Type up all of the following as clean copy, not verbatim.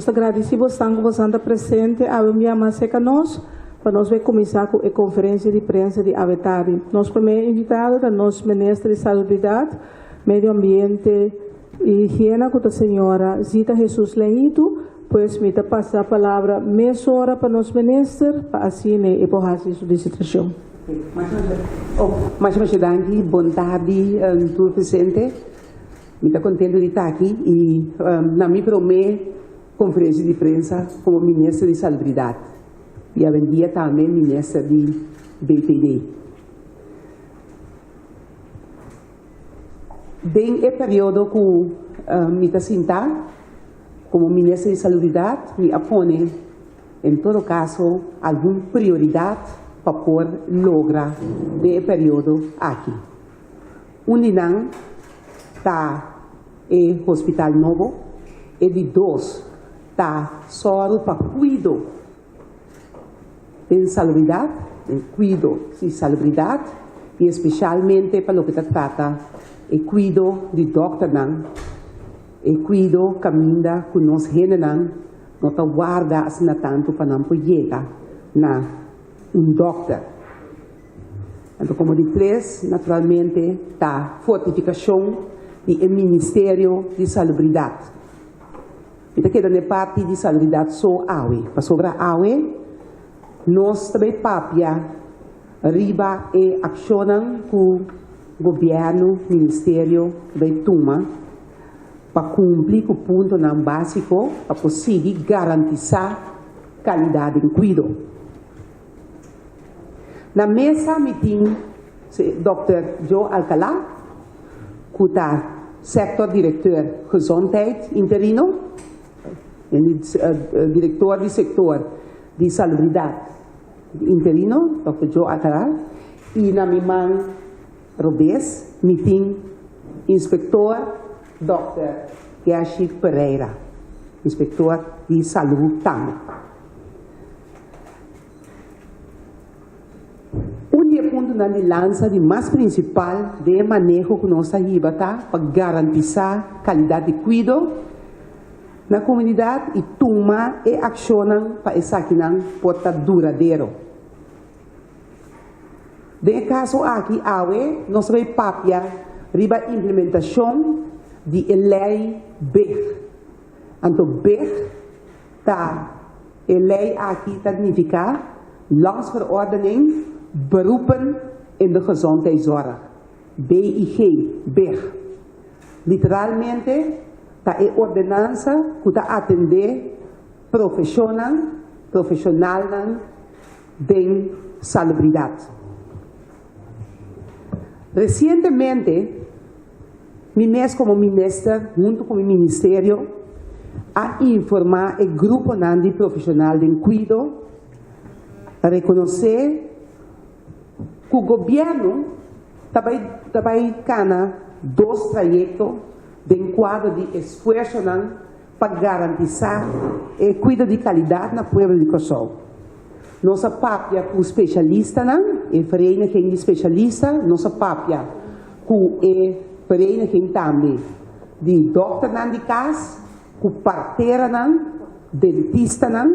Nos ta gradisí bosnan ku bosan ta presente awe un bia mas serka nos pa nos bai kuminsá ku e konferensia di prensa di awe tardi. Nos promé invitado ta nos Minister di Salubridat, Medio Ambiente i Higiena ku ta señora Zita Jesus Leñitu. Pues mi ta pasa palabra mesora pa nos Minister pa asina e por hasi su disertashon. Masha masha danki. Bon tardi tur presente. Mi ta contento di ta aki y na mi prome conferencia di prensa como Minister di Salubridad y awendia tambe Minister di BPD. Den e periodo cu mi ta sinta como Minister di Salubridad mi a pone en todo caso algun prioridad pa por logra den e periodo aki. Un di nan ta e hospital nobo, e di dos ta sòru pa kuido den salubridat, den kuido di salubridat i espeshalmente pa loke ta trata e kuido di dòkternan, e kuido kaminda ku nos hendenan no ta warda asina tantu pa nan por yega na un dòkter. Anto komo di tres, naturalmente, ta fortifikashon di e Ministerio di Salubridat. Mi ta keda na e parti di salubridat so awe, pasobra awe nos ta bai papia riba e akshonnan ku gobièrnu, ministerio, ta bai tuma pa kumpli ku puntonan básiko pa por sigui garantisá kalidat den kuido. Na mesa mi tin Dòkter Joe Alcalá, ku ta sectordirecteur Gezondheid interino, direktor di sektor di salubridat interino, Dòkter Joe Alcalá, i na mi man robes mi tin inspektor Dòkter Gershi Pereira, inspektor di salú tambe. Un di e puntonan di lansa di mas prinsipal den e maneho ku nos ta hiba ta pa garantisá kalidat di kuido na komunidat i tuma e akshonnan pa esakinan por ta duradero. Den e kaso aki awe nos ta bai papia riba implementashon di e lei big. Anto big Ta e lei aki ta nifiká Landsverordening Beroepen in de Gezondheidszorg, BIG, big. Literalmente ta e ordenansa ku ta atendé profeshonnan, profeshonalnan den salubridat. Resientemente Mi mes komo minister huntu ku mi ministerio a informá e gruponan di profeshonal den kuido, rekonosé ku gobièrnu ta bai ta bai kana dos trayekto den kuadro di esfuersonan pa garantisá e kuido di kalidat na pueblo di Kòrsou. Nos a papia ku spesialistanan, e vereniging di spesialista, nos a papia ku e vereniging tambe di dòkternan di kas, ku parteranan, dentistanan,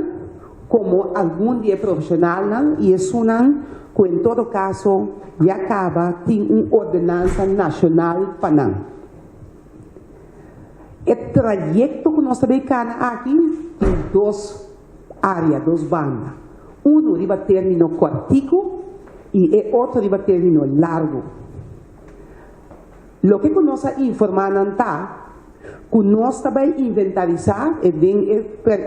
komo algun di e profeshonalnan i esunnan ku en todo kaso ya kaba tin un ordenansa nashonal pa nan. E trayekto ku nos ta bay kana aki tin dos área, dos banda. Unu riba término kòrtiku i e otro riba término largu. Loke ku nos a informá nan ta ku nos ta bay inventarisá e den e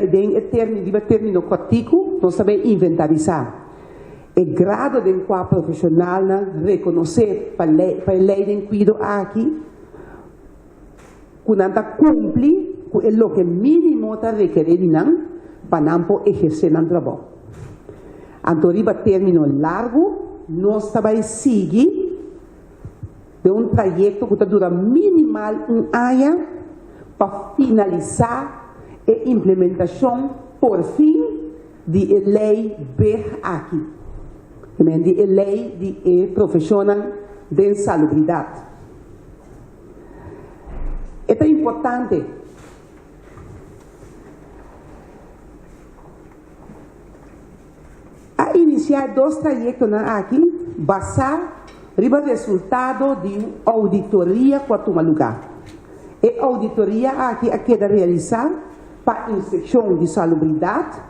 den e término riba término kòrtiku nos ta bay inventarisá e grado den kua profeshonalnan rekonosé pa lei pa e lei den kuido aki. Ku nan ta kumpli ku e loke mínimo ta rekeré di nan pa nan por ehersé nan trabou. Anto riba término largu nos ta bai sigui den un trayekto ku ta dura minimal un aña pa finalisá e implementashon por fin di e lei big aki, di e lei di e profeshonnan den salubridat. E ta importante. inisiá e dos trayektonan aki basá riba resultado di un ouditoria ku a tuma lugá. E ouditoria aki a keda realisá pa Inspekshon di Salubridat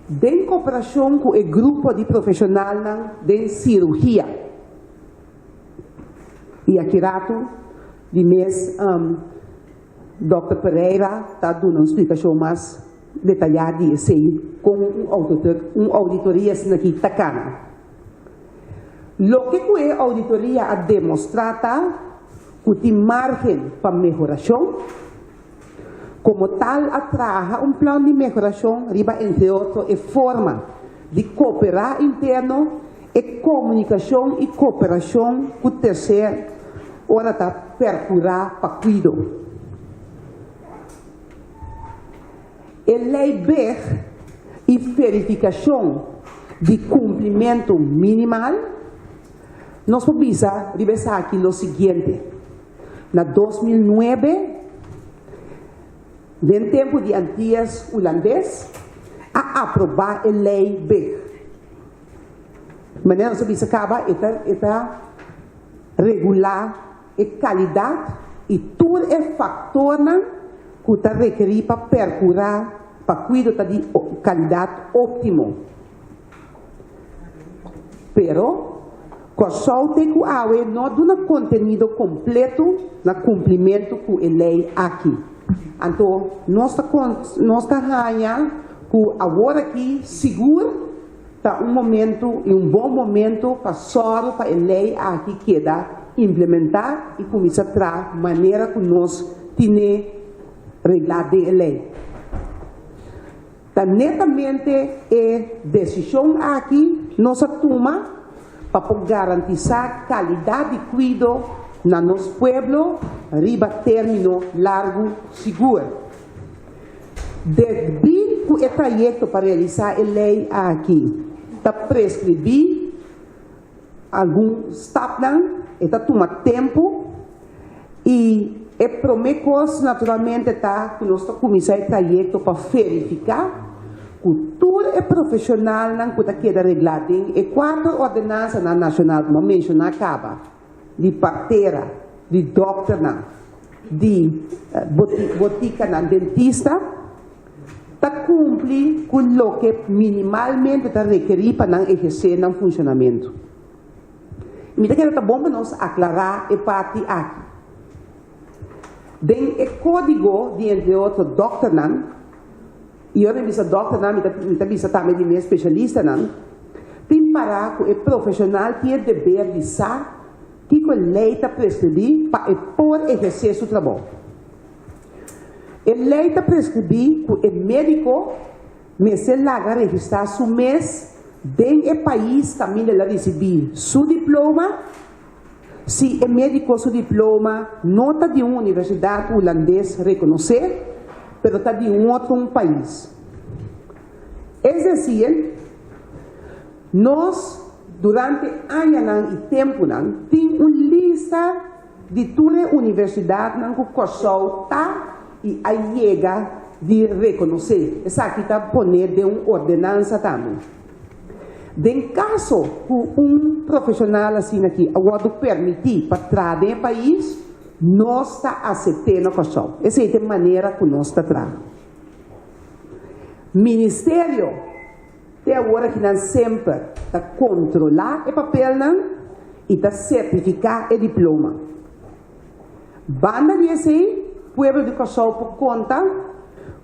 den koperashon ku e grupo di profeshonalnan den sirugia. I aki ratu di mes Dòkter Pereira ta duna un splikashon mas detayá di esei kon un un ouditoria asina aki ta kana. Loke ku e ouditoria a demostrá ta ku tin márgen pa mehorashon. Komo tal a traha un plan di mehorashon riba entre otro e forma di koperá interno, e komunikashon i koperashon ku terser ora ta perkurá pa kuido. E lei beg i verifikashon di kumplimentu minimal, nos por bisa riba esaki lo siguiente, Na 2009, den tempu di Antias Hulandes, a aprobá e lei beg. Manera nos a bisa kaba, e ta e ta regulá e kalidat i tur e faktornan ku ta rekerí pa perkurá pa kuido ta di kalidat óptimo. Pero, Kòrsou te ku awe no a duna kontenido kompleto na kumplimentu ku e lei aki. Anto nos ta nos ta haña ku awor aki sigur ta un momento i un bon momento pa sòru pa e lei aki keda implementá i kuminsá traha manera ku nos tine reglá den e lei. Ta netamente e desishon aki nos a tuma pa por garantisá kalidat di kuido na nos pueblo riba término largu sigur. Debí ku e trayekto pa realisá e lei aki ta preskribí algun stapnan, e ta tuma tempu i e promé kos naturalmente ta ku nos ta kuminsá e trayekto pa verifiká ku tur e profeshonalnan ku ta keda reglá den e kuater ordenansanan nashonal ku mi a menshoná kaba, di partera, di dòkternan, di botikanan, dentista, ta kumpli ku loke minimalmente ta rekerí pa nan ehersé nan funshonamentu. Mi ta kere ta bon pa nos aklará e parti aki. Den e kódigo di entre otro dòkternan, i ora mi bisa dòkternan mi ta mi ta bisa tambe di mi espesialistanan, tin pará ku e profeshonal tin e deber di sa kiko lei ta preskribí pa e por ehersé su trabou. E lei ta preskribí ku e médiko mester laga registrá su mes den e pais kaminda el a risibí su diploma. Si e médiko su diploma no ta di un universidat hulandes rekonosé, pero ta di un otro un pais. Es desir, nos durante añanan i tempunan tin un lista Di tur e universidatnan ku Kòrsou ta i a yega di rekonosé, esaki ta poné den un ordenansa tambe. Den kaso ku un profeshonal asina aki a wòrdu permití pa traha den e pais, nos ta asept'é na Kòrsou. Esei ta e manera ku nos ta traha. Ministerio te awor akinan semper ta kontrolá e papelnan i ta sertifiká e diploma. Banda di esei, pueblo di Kòrsou por konta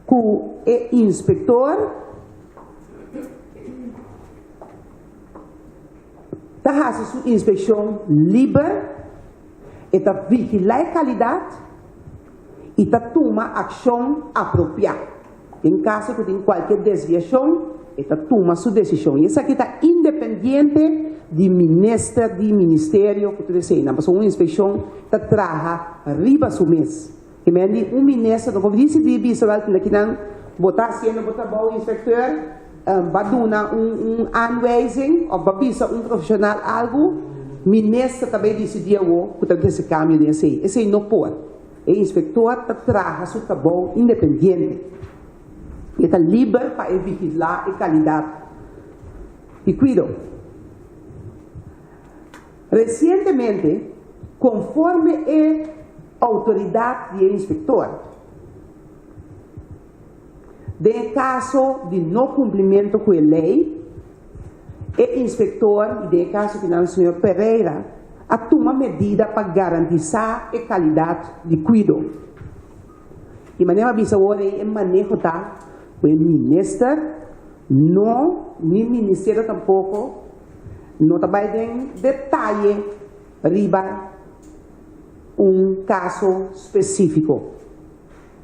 ku e inspektor ta hasi su inspekshon liber, e ta vigilá e kalidat i ta tuma akshon apropiá. Den kaso ku tin kualke desviashon, e ta tuma su desishon. I esaki ta independiente di minister, di ministerio ku tur eseinan, pasobra un inspekshon ta traha riba su mes. I men di un minister no por disidí bisa wèl tin akinan bo ta hasiendo bo trabou inspekteur, ba duna un un aanwijzing òf ba bisa un profeshonal algu, minister ta bai disidí awor ku ta trese kambio den esei. Esei no por. E inspektor ta traha su trabou independiente. E ta liber pa e vigilá e kalidat. Di kuido. Resientemente, konforme e outoridat di e inspektor, den e kaso di no kumplimentu ku e lei, e inspektor, i den e kaso kinan señor Pereira, a tuma medida pa garantisá e kalidat di kuido. Di manera mi a bisa awor ei e maneho ta ku e minister no, ni ministerio tampoko, no ta bai den detaye riba un kaso spesífiko.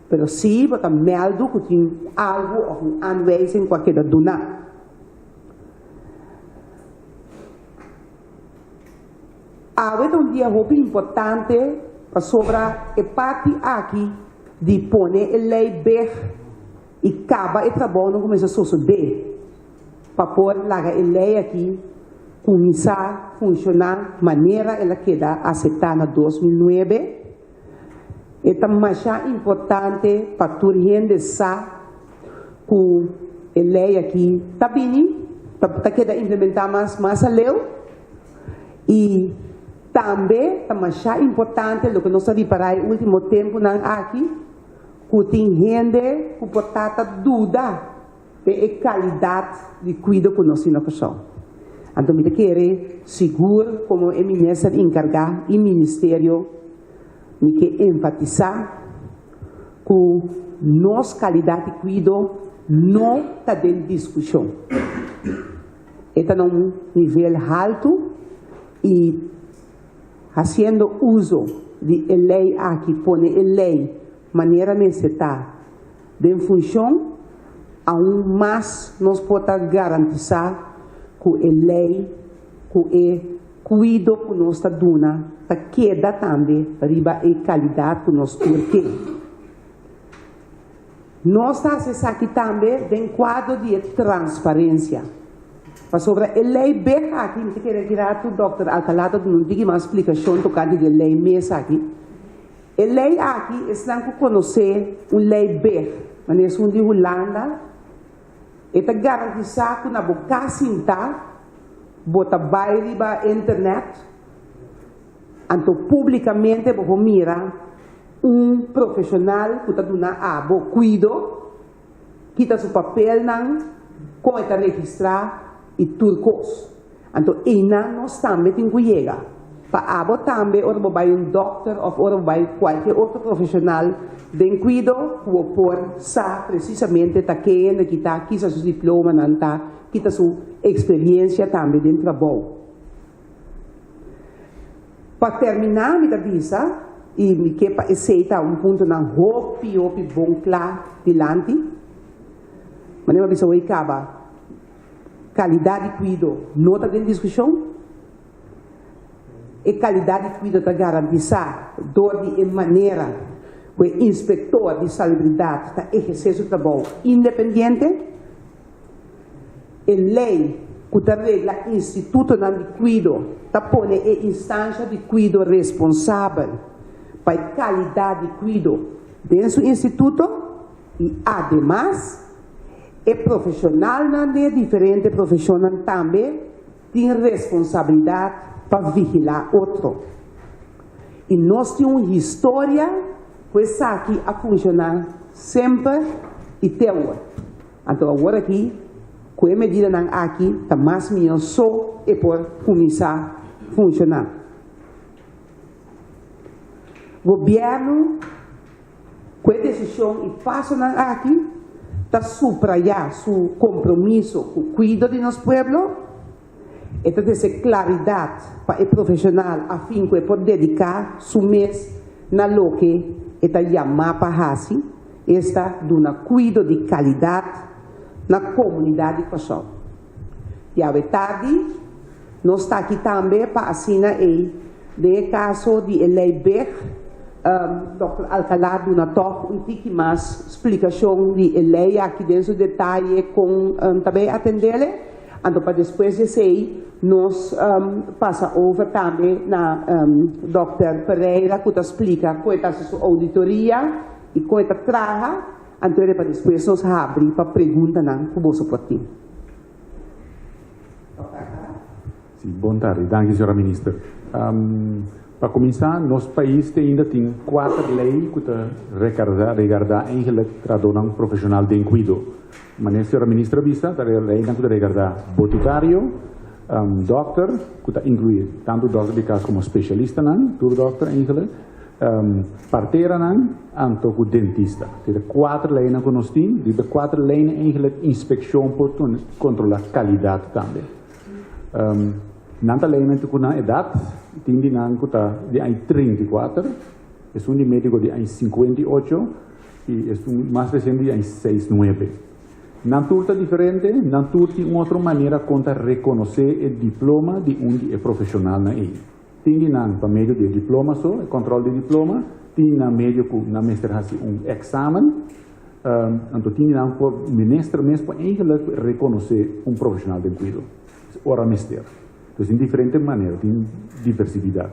Pero si bo ta mèldu ku tin algu òf un aanwijzing ku a keda duná. Awe ta un dia hopi importante pasobra e parti aki di pone e lei beg i kaba e trabounan kuminsá sosodé pa por laga e lei aki kuminsá funshoná manera el a keda aseptá na 2009. E ta masha importante pa tur hende sa ku e lei aki ta bini, ta keda implementá mas mas aleu i tambe ta masha importante loke nos a ripará e último tempunan aki ku tin hende ku por ta ta duda den e kalidat di kuido ku nos tin na Kòrsou. Anto mi ta kere sigur komo e minister enkargá i ministerio mi ke enfatisá ku nos kalidat di kuido no ta den diskushon. E ta na un nivel haltu i hasiendo uso di e lei aki pone e lei manera mester ta den funshon, aun mas nos por ta garantisá ku e lei ku e kuido ku nos ta duna ta keda tambe riba e kalidat ku nos tur ke. Nos ta hasi esaki tambe den kuadro di e transparensia. Pasobra e lei beg aki, mi ta kere aki ratu dòkter Alcalá ta duna un tiki mas splikashon tokante di e lei mes aki. E lei aki esnan ku konosé un lei beg, manera esun di Hulanda, e ta garantisá ku na bo kas sintá bo ta bai riba internet, anto públikamente bo por mira un profeshonal ku ta duna abo kuido, kita su papelnan, kon e ta registrá i tur kos. Anto einan nos tambe tin ku yega. Pa abo tambe ora bo bai un dòkter òf ora bo bai kualke otro profeshonal den kuido ku bo por sa presisamente ta kende ki ta, kisa su diplomanan ta, kita su eksperiensia tambe den trabou. Pa terminá mi ta bisa, i mi ke pa esei ta un puntonan hopi hopi bon kla dilanti, manera mi a bisa hoy kaba, kalidat di kuido no ta den diskushon. E kalidat di kuido ta garantisá dor di e manera ku e inspektor di salubridat ta ehersé su trabou independiente. E lei ku ta regla institutonan di kuido ta pone e instansha di kuido responsabel pa e kalidat di kuido den su instituto i ademas e profeshonalnan den e diferente profeshonnan tambe tin responsabilidat pa vigilá otro. I nos tin un historia ku esaki a funshoná semper i te awor. Anto awor aki ku e medidanan aki ta mas mihó so e por kuminsá funshoná. Gobièrnu ku e desishon i pasonan aki ta suprayá su kompromiso ku kuido di nos pueblo. E ta trese klaridat pa e profeshonal afin ku e por dediká su mes na loke e ta yamá pa hasi, esta duna kuido di kalidat na komunidat di Kòrsou. Yawe tardi nos ta aki tambe pa asina ei den e kaso di e lei beg, Dòkter Alcalá duna tòg un tiki mas splikashon di e lei aki den su detaye kon ta bay atendele. Anto pa despues di esei nos pasa over tambe na Dòkter Pereira ku ta splika kon e ta hasi su ouditoria i kon e ta traha, anto e pa despues nos habri pa preguntanan ku boso por tin. Si, bon tardi. Danki, señora minister. Pa kuminsá, nos pais te ainda tin kuater lei ku ta rekardá, regardá eigenlijk trahadónan profeshonal den kuido. Manera señora minister a bisa, ta leinan ku ta regardá botikario, dòkter, ku ta inkluí tantu dòkter di kas komo spesialistanan, tur dòkter eigenlijk, parteranan, anto ku dentista. Esei ta kuater leinan ku nos tin. Riba e kuater leinan eigenlijk inspekshon por kontrolá kalidat tambe. Nan ta leinan ku nan edat, tin di nan ku ta di aña 34, esun di médiko di aña 58 i esun mas resiente di aña 69. Nan tur ta diferente, nan tur tin un otro manera kon ta rekonosé e diploma di un di e profeshonalnan ei. Tin di nan pa medio di e diploma so, e kòntròl di diploma, tin di nan medio ku nan mester hasi un èksamen, anto tin di nan por minister mes por eigenlik rekonosé un profeshonal den kuido, ora mester. Entonces tin diferente manera, tin diversividat.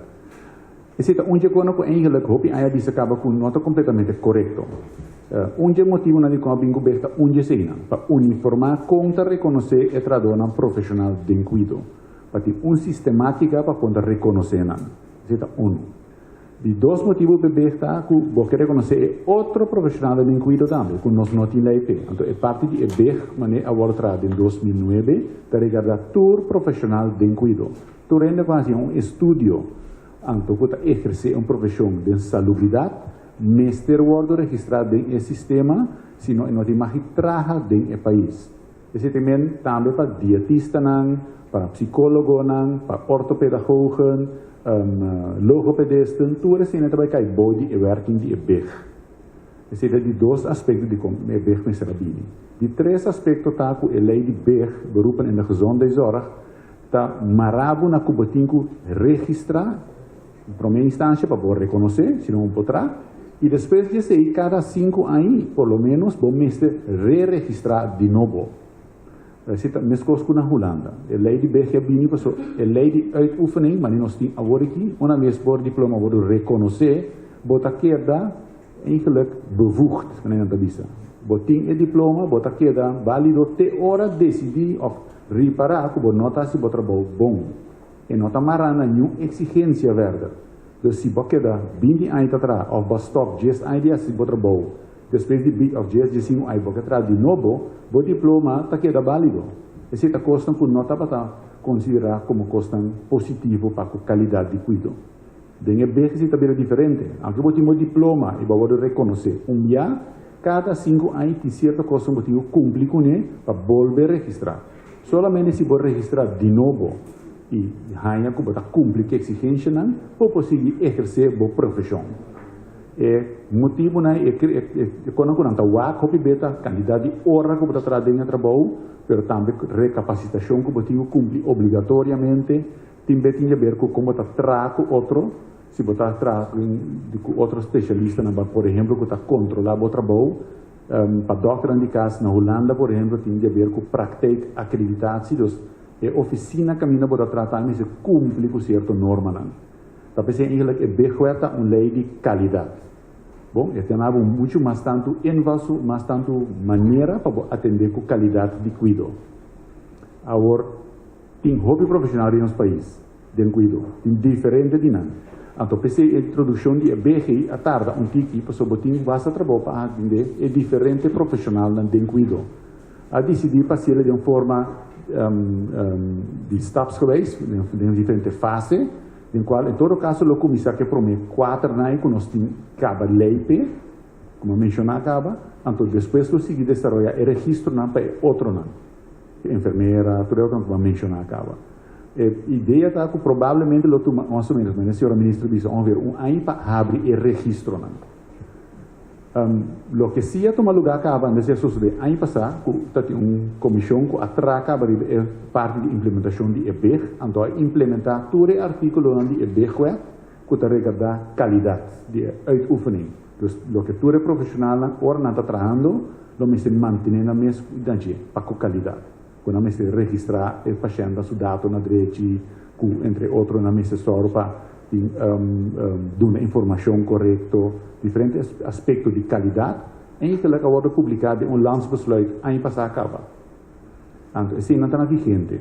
Esei ta un dje kona ku eigenlik hopi aña a bisa kaba ku no ta kompletamente korekto. Un dje motibunan dikon a bin ku bes ta un dje eseinan, pa uniformá kon ta rekonosé e trahadónan profeshonal den kuido. Pa tin un sistemátika pa kon ta rekonosé nan. Esei ta unu. Di dos motibu bebé ta ku bo ke rekonosé e otro profeshonalnan den kuido tambe, ku nos no tin lei p'e. Anto e parti di e beg manera a wòrdu traha den 2009 ta regardá tur profeshonal den kuido. Tur hende ku hasi un estudio anto ku ta ehersé un profeshon den salubridat mester wòrdu registrá den e sistema, sino e no tin mag di traha den e pais. Esei ta men tambe pa dietistanan, pa psicólogonan, pa ortopedagogen, logopedisten, tur eseinan ta bai kai bou di e werking di e beg. Esei ta di dos aspecto dikon e beg mester a bini. Di tres aspecto ta ku e lei di beg, Beroepen in de Gezondheidszorg, ta mara bo na ku bo tin ku registra En promé instancia pa bo reconoce, si no bo por tra, y despues di esey cada 5 aña por lo menos bo mester re-registra di nobo. Esey ta mescos cu na Hulanda. E ley di BG a bini paso e ley di uitoefening, mane nos tin awor aki, una vez bo diploma wordo reconoce, bo ta keda eigenlijk bevoegd, mane nan ta bisa. Bo tin e diploma, bo ta keda valido te ora decidi of ripara cu bo no ta haci bo trabou bon. E no ta mará na niun eksigensia verder. Dus si bo keda 20 aña ta traha òf bo a stòp 10 aña di hasi bo trabou, despues di 20 òf 10, 15 aña bo ke traha di nobo, bo diploma ta keda bálido. Esei ta kosnan ku no tabata konsiderá komo kosnan positivo pa ku kalidat di kuido. Den e bes esei ta bira diferente. Aunke bo tin bo diploma i bo a wòrdu rekonosé un bia, kada 5 aña tin sierto kosnan bo tin ku kumpli kuné pa bolbe registrá. Solamente si bo registrá di nobo i haña ku bo ta kumpli ku eksigenshanan, bo por sigui ehersé bo profeshon. E motibunan i e konan ku nan ta wak hopi be ta kantidat di ora ku bo ta traha den e trabou, pero tambe rekapasitashon ku bo tin ku kumpli obligatoriamente. Tin be tin di aber ku kon bo ta traha ku otro, si bo ta traha ku otro spesialistanan, por ehempel, ku ta kontrolá bo trabou. Pa dòkternan di kas na Hulanda, por ehempel, tin di haber ku praktijkakreditatie, dus e ofisina kaminda bo ta trata mester kumpli ku sierto normanan. Ta p'esei eigenlijk e BGWet ta un lei di kalidat. Bon, e ta nabo muchu mas tantu invalsu, mas tantu manera pa bo atendé ku kalidat di kuido. Awor, tin hopi profeshonal den nos pais. Den kuido. Tin diferente di nan. Anto p'esei e introdukshon di e BG a tarda un tiki pasobra bo tin basta trabou pa atendé e diferente profeshonalnan den kuido. A disidí pa hasiel den un forma di stapsgewijs, den diferente fase, den kual en todo kaso lo kuminsá ku e promé kuater nan ku nos tin kaba lei p'e, komo a menshoná kaba, anto despues lo sigui desaroyá e registronan pa e otronan, e enfermera, tur e otronan ku bo a menshoná kaba. E idea ta ku probablemente lo tuma mas o menos, manera señora minister bisa, ongeveer un aña pa habri e registronan. Loke si a tuma lugá kaba, antes di a sosodé aña pasá, ku ta tin un komishon ku a traha kaba riba e parti di implementashon di e beg, anto a implementá tur e artíkulonan di e begwet ku ta regardá kalidat di e uitoefening. Dus loke tur e profeshonalnan ora nan ta trahando lo mester mantené nan mes na dje pa ku kalidat. Ku nan mester registrá e pashèntnan su dato na drechi, ku entre otro nan mester sòru pa tin duna informashon korekto, diferente aspekto di kalidat, eigenlik a wòrdu publiká den un landsbesluit aña pasá kaba. Anto eseinan ta na vigente.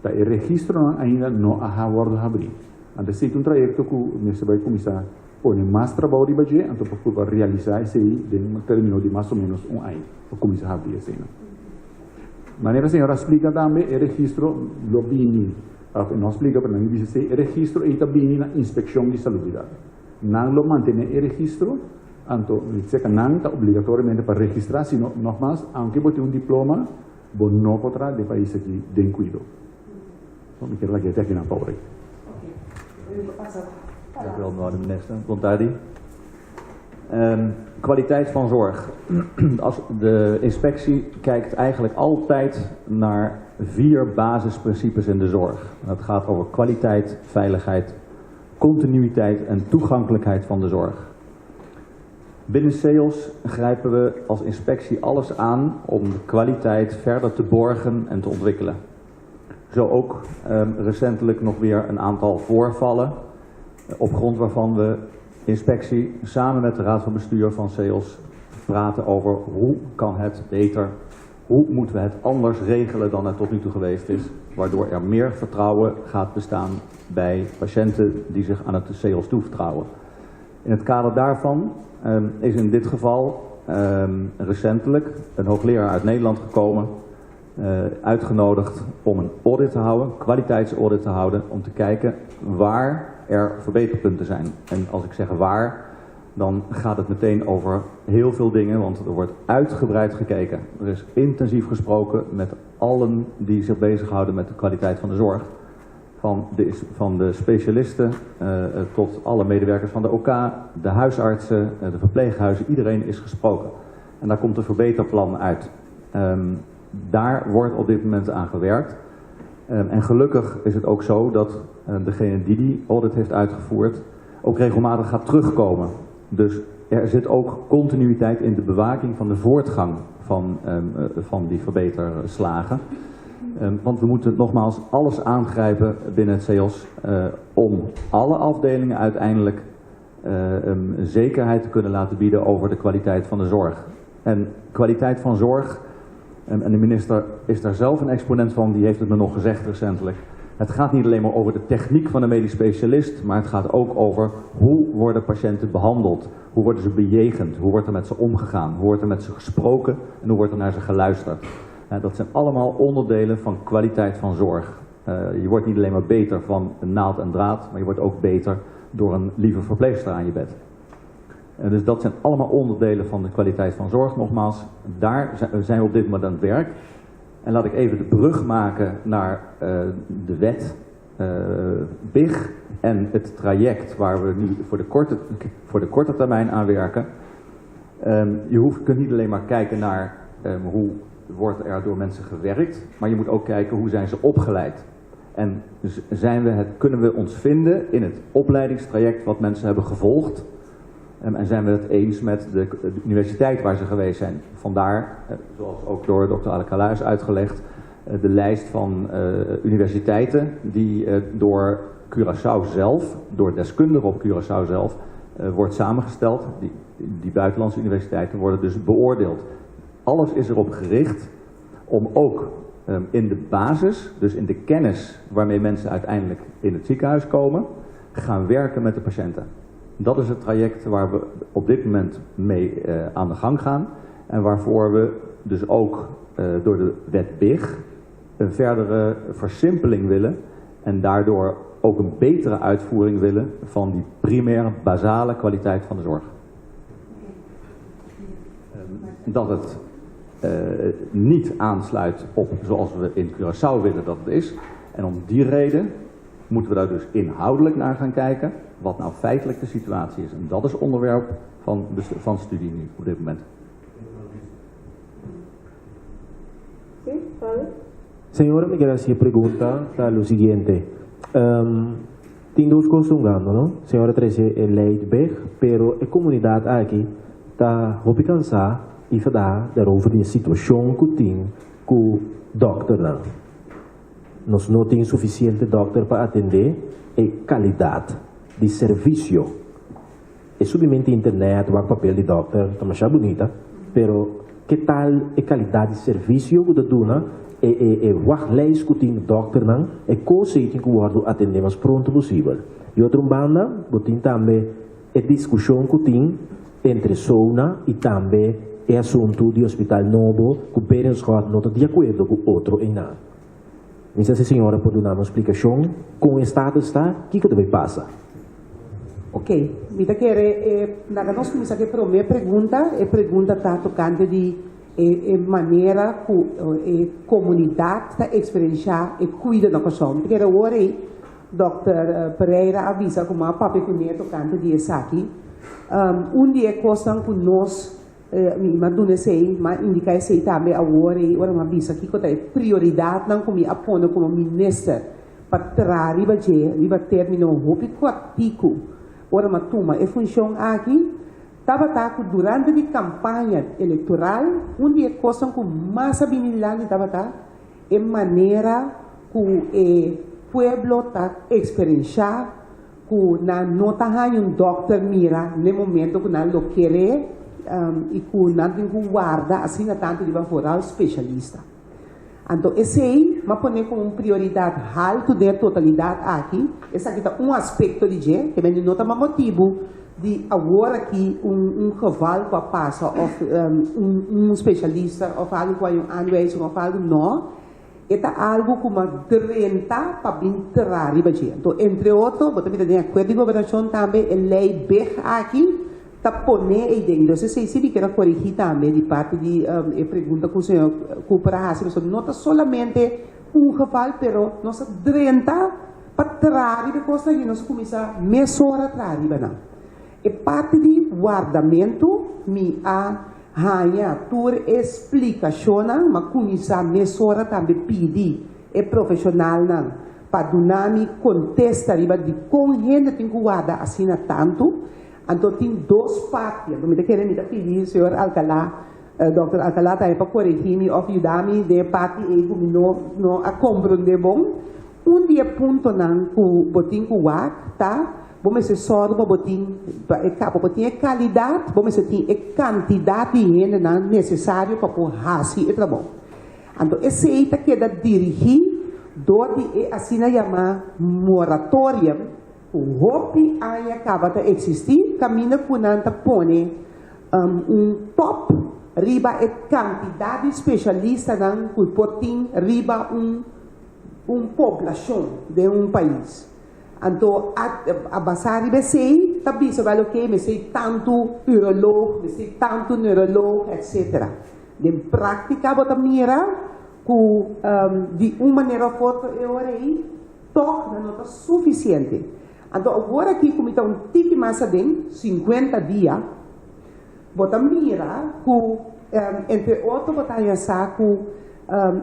Ta e registronan ainda no a wòrdu habrí. Anto esei ta un trayekto ku mester bai kuminsá pone mas trabou riba dje, anto pa purba realisá esei den un término di mas o ménos un aña pa kuminsá habrí eseinan. Manera señor a splika tambe, e registro lo bini, òf e no a splika pero nan a bisa esei, e registro ei ta bini na Inspekshon di Salubridat. Nan lo mantené e registro, anto seka nan ta obligatoriamente pa registrá, sino nògmas, aunke bo tin un diploma, bo no por traha den pais aki den kuido. So mi kier laga e te akinan pa ora. Dank u wel, mevrouw de minister. Bon Kwaliteit van zorg. Als de inspectie kijkt eigenlijk altijd naar vier basisprincipes in de zorg. Dat gaat over kwaliteit, veiligheid, continuïteit en toegankelijkheid van de zorg. Binnen CEOS grijpen we als inspectie alles aan om de kwaliteit verder te borgen en te ontwikkelen. Zo ook recentelijk nog weer een aantal voorvallen, op grond waarvan we inspectie samen met de Raad van Bestuur van CEOS praten over hoe kan het beter, hoe moeten we het anders regelen dan het tot nu toe geweest is, waardoor er meer vertrouwen gaat bestaan bij patiënten die zich aan het CEOS toevertrouwen. In het kader daarvan is in dit geval recentelijk een hoogleraar uit Nederland gekomen, uitgenodigd om een audit te houden, een kwaliteitsaudit te houden, om te kijken waar er verbeterpunten zijn. En als ik zeg waar, dan gaat het meteen over heel veel dingen, want er wordt uitgebreid gekeken. Er is intensief gesproken met allen die zich bezighouden met de kwaliteit van de zorg. Van de specialisten tot alle medewerkers van de OK, de huisartsen, de verpleeghuizen, iedereen is gesproken. En daar komt een verbeterplan uit. Daar wordt op dit moment aan gewerkt. En gelukkig is het ook zo dat degene die die audit heeft uitgevoerd ook regelmatig gaat terugkomen. Dus er zit ook continuïteit in de bewaking van de voortgang van die verbeterslagen. Want we moeten nogmaals alles aangrijpen binnen het CEOS om alle afdelingen uiteindelijk zekerheid te kunnen laten bieden over de kwaliteit van de zorg. En kwaliteit van zorg, en de minister is daar zelf een exponent van, die heeft het me nog gezegd recentelijk. Het gaat niet alleen maar over de techniek van de medisch specialist, maar het gaat ook over hoe worden patiënten behandeld, hoe worden ze bejegend, hoe wordt er met ze omgegaan, hoe wordt er met ze gesproken en hoe wordt er naar ze geluisterd. Dat zijn allemaal onderdelen van kwaliteit van zorg. Je wordt niet alleen maar beter van een naald en draad, maar je wordt ook beter door een lieve verpleegster aan je bed. Dus dat zijn allemaal onderdelen van de kwaliteit van zorg, nogmaals. Daar zijn we op dit moment aan het werk. En laat ik even de brug maken naar de wet BIG en het traject waar we nu voor de korte termijn aan werken. Je kunt niet alleen maar kijken naar hoe wordt er door mensen gewerkt, maar je moet ook kijken hoe zijn ze opgeleid. En kunnen we ons vinden in het opleidingstraject wat mensen hebben gevolgd? En zijn we het eens met de universiteit waar ze geweest zijn? Vandaar, zoals ook door dokter Alcalá is uitgelegd, de lijst van universiteiten die door Curaçao zelf, door deskundigen op Curaçao zelf, wordt samengesteld. Die buitenlandse universiteiten worden dus beoordeeld. Alles is erop gericht om ook in de basis, dus in de kennis waarmee mensen uiteindelijk in het ziekenhuis komen, gaan werken met de patiënten. Dat is het traject waar we op dit moment mee aan de gang gaan en waarvoor we dus ook door de wet BIG een verdere versimpeling willen en daardoor ook een betere uitvoering willen van die primaire, basale kwaliteit van de zorg. Dat het niet aansluit op zoals we in Curaçao willen dat het is. En om die reden moeten we daar dus inhoudelijk naar gaan kijken wat nou feitelijk de situatie is. En dat is onderwerp van studie nu op dit moment. Sí, vale. Señora, me quiero hacer pregunta a lo siguiente. Tem duas coisas jugando, não? Senhora trece é lei de BIG, pero a comunidade aqui está hopi cansada e fada daarover de situação que tem com o dokter não. Nós não temos suficiente dokter para atender a qualidade de serviço. É submente internet, o papel de dokter, está mais bonita, pero Ke tal e kalidat di servisio ku ta duna, e e e wachtlijst ku tin dòkternan, e kos ei tin ku wòrdu atendé mas pronto posibel. Di otro un banda, bo tin tambe e diskushon ku tin entre SONA i tambe e asuntu di hospital nobo ku Berenschot no ta di akuerdo ku otro einan. Mi sa si señora por duna nos splikashon kon e status ta, kiko ta bay pasa? Ok, mi ta kere e laga nos kuminsá ku e promé pregunta. E pregunta ta tokante di e e manera ku e komunidat ta eksperenshá e kuido na Kòrsou. Mi ta kere awor ei dòkter Pereira a bisa ku mi a papia kuné tokante di esaki. Un di e kosnan ku nos Mi a duna esei, mi a indiká esei tambe awor ei ora mi a bisa kiko ta e prioridatnan ku mi a pone komo minister pa traha riba dje riba término hopi kòrtiku. Ora mi a tuma e funshon aki, tabata ku durante di kampaña elektoral un di e kosnan ku mas a bini dilanti tabata e manera ku e pueblo ta eksperenshá ku nan no ta haña un dòkter mira n'e momento ku nan lo kere i ku nan tin ku warda asina tantu riba vooral spesialista. Anto esei m'a pone komo un prioridat haltu den e totalidat aki. Esaki ta un aspekto di dje, ke men di no ta ma motibu di awor aki un un geval ku a pasa òf un un spesialista òf algu ku a haña un aanwijzing òf algu, no. E ta algu ku mas drenta pa bin tra riba dje. Anto, entre otro, bo ta mira den akuerdo di gobernashon tambe e lei beg aki ta pone ei den. Entonces esei si mi kier a korigí tambe di parti di e pregunta ku señor Cooper a hasi, pasobra no ta solamente un geval, pero nos a drenta pa tra riba e kosnan aki, nos a kuminsá mesora traha riba nan. E parti di wardamentu mi a haña tur e splikashonnan, m'a kuminsá mesora tambe pidi e profeshonalnan pa duna mi kontesta riba dikon hende tin ku warda asina tantu. Anto tin dos parti, anto mi ta kere mi ta pidi señor Alcalá, dòkter Alcalá tambe pa koregi mi òf yuda mi den e parti ei ku mi no no a komprondé bon. Un di e puntonan ku bo tin ku wak ta Bo mester sòru pa bo tin pa e pa bo tin e kalidat, bo mester tin e kantidat di hendenan nesesario pa por hasi e trabou. Anto esei ta keda dirigí dor di e asina yamá moratorium ku hopi aña kaba ta eksistí, kaminda ku nan ta pone un tòp riba e kantidat di spesialistanan ku por tin riba un un poblashon den un pais. Anto a a basá riba esei ta bisa wèl oke mester tantu uroloog, mester tantu neuroloog etcetera. Den práktika bo ta mira ku di un manera òf otro e ora ei tòg nan no ta sufisiente. Anto awor aki ku mi ta un tiki mas aden, sinkuenta dia, bo ta mira ku entre otro bo ta haña sa ku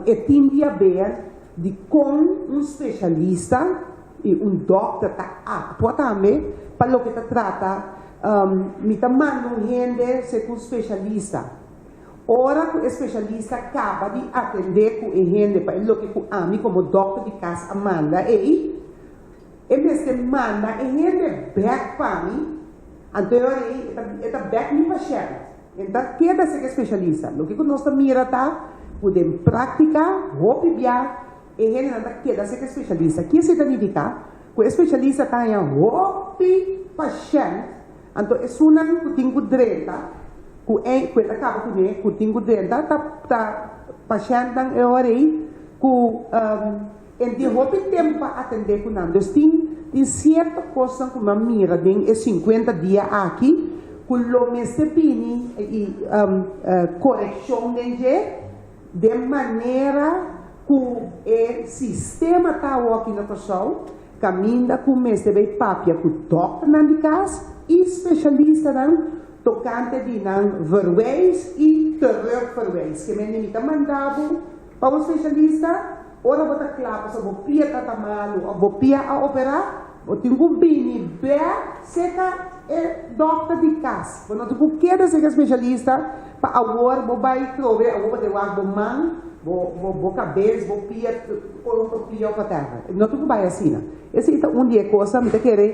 e tin di haber Di kon un spesialista i un dòkter ta aktua tambe pa loke ta trata mi ta manda un hende segun spesialista. Ora ku e spesialista kaba di atendé ku e hende pa e loke ku ami komo dòkter di kas a manda ei, e mester manda e hende bèk pa mi, anto e ora ei e ta bèk mi pashènt. E ta keda ser e spesialista. Loke ku nos ta mira ta ku den práktika hopi bia e hendenan ta keda ser e spesialista. Ki esei ta nifiká? Ku e spesialista ta haña hopi pashènt, anto esunnan ku tin ku drenta, ku e ku e ta kaba kuné, ku tin ku drenta ta ta pashèntnan e ora ei ku e tin hopi tempu pa atendé ku nan. Dus tin tin sierto kosnan ku mi a mira den e sinkuenta dia aki ku lo mester bini i korekshon den dje den manera ku e sistema ta awor aki na Kòrsou kaminda ku mester bay papia ku dòkternan di kas i spesialistanan tokante di nan verwijs i terugverwijs. Ke mende mi ta manda bo pa un spesialista ora bo ta kla pasobra bo pia ta ta malu òf bo pia a operá, bo tin ku bini bèk serka e dòkter di kas. Bo no tin ku keda serka e spesialista pa awor bo bai trobe, awor bo ta wak bo man, bo bo bo kabes, bo pia, otro pia òf whatever. No tin ku bai asina. Esei ta un di e kosnan mi ta kere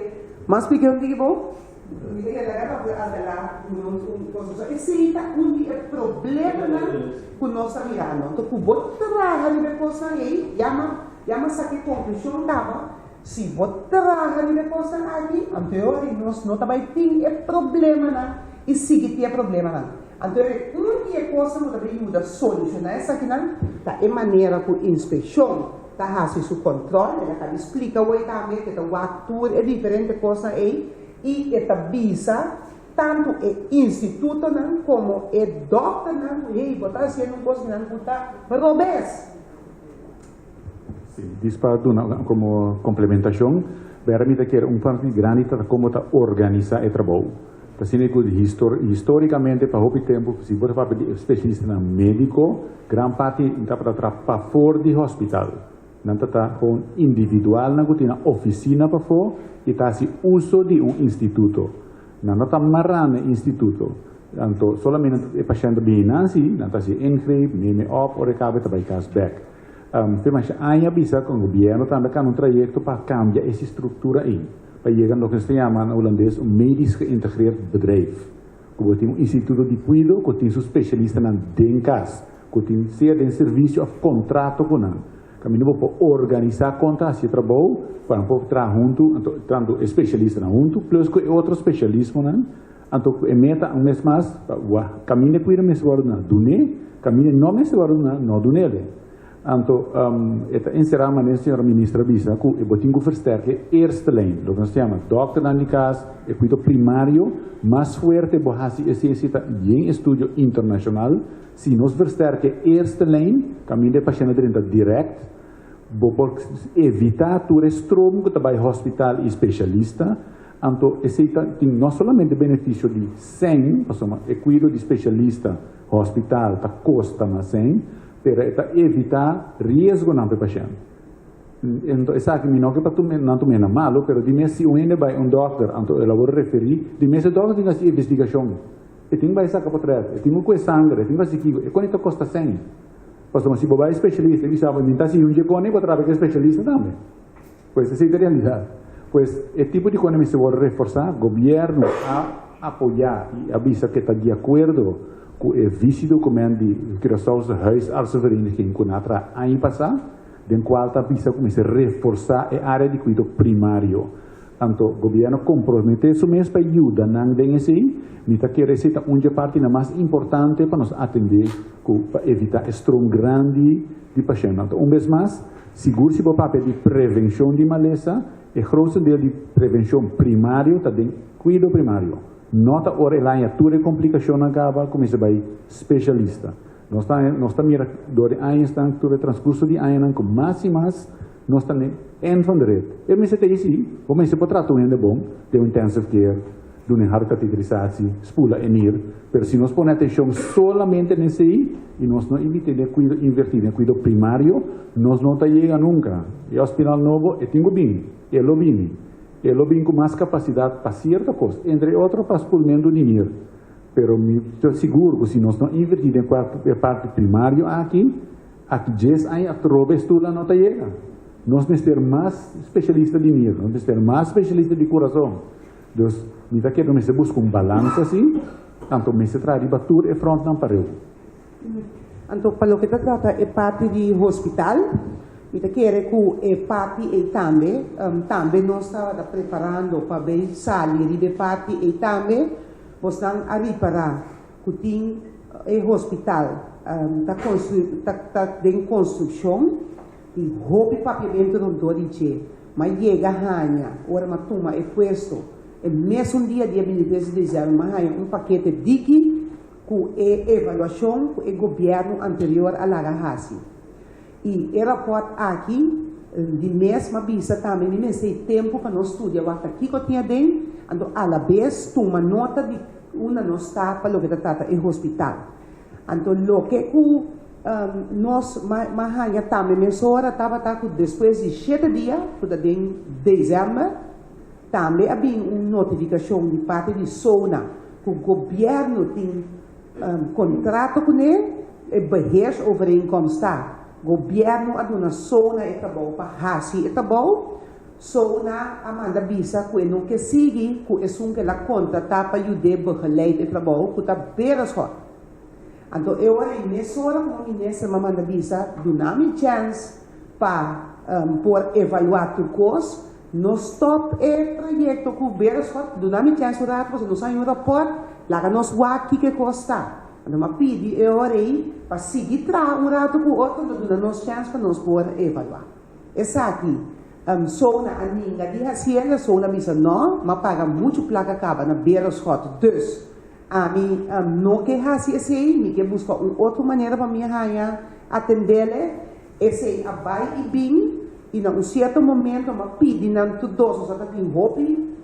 mas splika un tiki bo. Mi ta keda laga pa Adela un un cosa. So esei ta un di e problemanan ku nos ta mirando. Anto ku bo traha riba e kosnan ei, yama yama sa ki konklushon kaba, si bo traha riba e kosnan aki, anto e ora ei nos no ta bai tin e problemanan i sigui tin e problemanan. Anto e un di e kosnan ku ta bai yuda solushoná esakinan ta e manera ku inspekshon ta hasi su kòntròl, el a kaba di splika awor tambe ku e ta wak tur e diferente kosnan ei i e ta bisa tantu e institutonan komo e dòkternan ku hey bo ta hasiendo un kos kinan ku ta robes. Sí, dis pa duna komo komplementashon, bèra mi ta kere un parti grandi ta komo ta organisá e trabou. Ta asina ku histórikamente pa hopi tempu si bo ta papia di e spesialistanan médiko, gran parti tabata traha pafor di hospital. Nan ta ta gewoon individualnan ku tin nan ofisina pafó i ta hasi uso di un instituto. Nan no ta mará na e instituto. Anto solamente e pashènt ta bini nan si, nan ta hasi e ingreep, neem e op, ora e kaba e ta bai kas bèk. Te masha aña a bisa ku gobièrnu tambe a kambia un trayekto pa kambia e struktura ei. Pa yega loke nos ta yama na hulandes un medisch geïntegreerd bedrijf. Ku bo tin un instituto di kuido ku tin su spesialistanan den kas, ku tin sea den servisio òf kontrato ku nan. Kaminda bo por organisá kon ta hasi e trabou pa nan por traha huntu, anto tantu e spesialistanan huntu plus ku e otro spesialismonan. Anto ku e meta un mes mas pa wak kaminda e kuido mester wòrdu duna, dun'é, kaminda e no mester wòrdu duna, no dun'é. Anto e ta enserá manera señora minister a bisa ku e bo tin ku versterk e eerste lijn, loke nos ta yama dòkternan di kas, e kuido primario, mas fuerte bo hasi esei si ta yen estudio internashonal, si nos versterk e eerste lijn kaminda e pashènt a drenta dirèkt, bo por evitá tur e stroom ku ta bai hospital i spesialista, anto esei ta tin no solamente benefisio di sèn, pasobra e kuido di spesialista, hospital ta kosta mas sèn, Pero e ta evitá riesgonan pa e pashènt. Enton esaki mi no ke pa tuma nan tuma na malu, pero di mes si un hende bai un dòkter anto el a wòrdu referí, di mes e dòkter tin ku hasi investigashon. E tin ku bai saka potrèt, e tin ku kue sanger, e tin ku hasi kiko, e koni ta kosta sèn. Pasobra si bo bai spesialista e bisa bo mi ta hasi un dje koni, bo traba ku e spesialista tambe. Pues esei ta realidat. Pues e tipo di koni mester wòrdu reforsá. Gobièrnu a apoyá i a bisa ku e ta di akuerdo ku e visiedokument di Curaçaose Huisartsenvereniging ku nan a traha aña pasá, den kual ta bisa ku mester reforsá e área di kuido primario. Anto gobièrnu komprometé su mes pa yuda nan den esei. Mi ta kere esei ta un dje partinan mas importante pa nos atendé ku pa evitá e stroom grandi di pashèntnan. Anto un bes mas, Sigur si bo papia di prevencion di malesa, e grootste deel di prevencion primario ta den cuido primario. No ta ora e laña tur e complicacionnan caba cu mester bay specialista. Nos ta nos ta mira door di añasnan, tur e transcurso di añanan cu mas y mas nos ta n'e end van de rit. E mester ta ey si, bo mester por trata un hende bon den un intensive care, duna e hartkatheterisatie, spula e nir, pero si nos pone atencion solamente na esey y nos no inverti den e cuido, inverti den e cuido primario, nos no ta yega nunca. E hospital nobo e tin cu bini, e lo bini, e lo bin cu mas capacidad pa cierto cos, entre otro pa spulmento di nir, pero mi ta sigur cu si nos no inverti den e parti primario aki, aki dies aña atrobe e stula no ta yega. Nos mester mas specialista di nir, nos mester mas specialista di curason. Dus, mi ta kere mester buska un balansa si, anto mester traha riba tur e frontnan pareu. Anto pa loke ta trata e parti di hospital, mi ta kere ku e parti ei tambe, tambe nos tabata preparando pa bay sali riba e parti ei tambe, bosnan a ripara ku tin e hospital ta constru ta ta den construccion, Tin hopi papiamentu rondó di dje. M'a yega haña, ora m'a tuma e puesto, e mesun dia dia bintitres di dezèmber m'a haña un pakete diki ku e evaluashon ku e gobièrnu anterior a laga hasi. I e rapòrt aki di mes m'a bisa tambe mi mester e tempu pa nos studia wak ta kiko tin aden, anto alabes tuma nota di unda nos ta pa loke ta trata e hospital. Anto loke ku nos ma haña tambe mesora tabata ku despues di shete dia, ku ta den desèmber, tambe a bin un notifikashon di parti di SONA ku gobièrnu tin kontrato kuné, e beheersovereenkomst ta, gobièrnu a duna SONA e trabou pa hasi e trabou. SONA a manda bisa ku e no ke sigui ku esun ku el a kontratá pa yud'é begeleid e trabou ku ta Berenschot. Anto e ora ei mesora komo minister m'a manda bisa duna mi chèns pa por evaluá tur kos, no stòp e trayekto ku Berenschot, duna mi chèns un ratu pasobra nos a haña un rapòrt, laga nos wak kiko e kos ta. Anto m'a pidi e ora ei pa sigui traha un ratu ku otro, anto duna nos chèns pa nos por evaluá. Esaki Sona a ninga di hasienda, Sona a bisa no, m'a paga muchu plaka kaba na Berenschot, dus ami no ke hasi esei, mi ke buska un otro manera pa mi haña atendele. Esei a bai i bin, i na un sierto momento m'a pidi nan tur dos, nos a ta tin hopi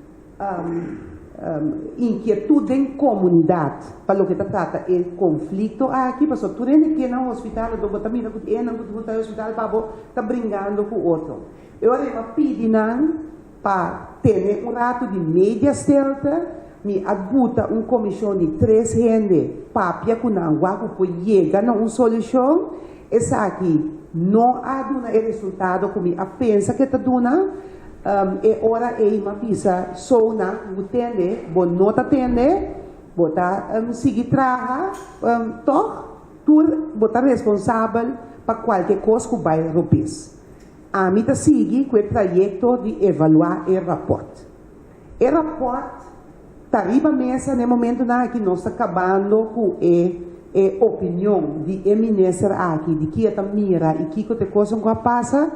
inkietut den komunidat pa loke ta trata e konflikto aki, pasobra tur hende ke na hospital, anto bo ta mira ku enan ku ta e hospital pa bo ta bringando ku otro. E ora ei m'a pidi nan pa tene un ratu di media stilte, mi a buta un komishon di tres hende papia ku nan wak ku por yega na un solushon. Esaki no a duna e resultado ku mi a pensa ku e ta duna. E ora ei m'a bisa Sona, bo tende, bo no ta tende, bo ta sigui traha tòg, tur bo ta responsabel pa kualke kos ku bai robes. Ami ta sigui ku e trayekto di evaluá e rapòrt. E rapòrt ta riba mesa na e momentunan aki nos ta kabando ku e e opinion di e minister aki di ki e ta mira i kiko ta e kosnan ku a pasa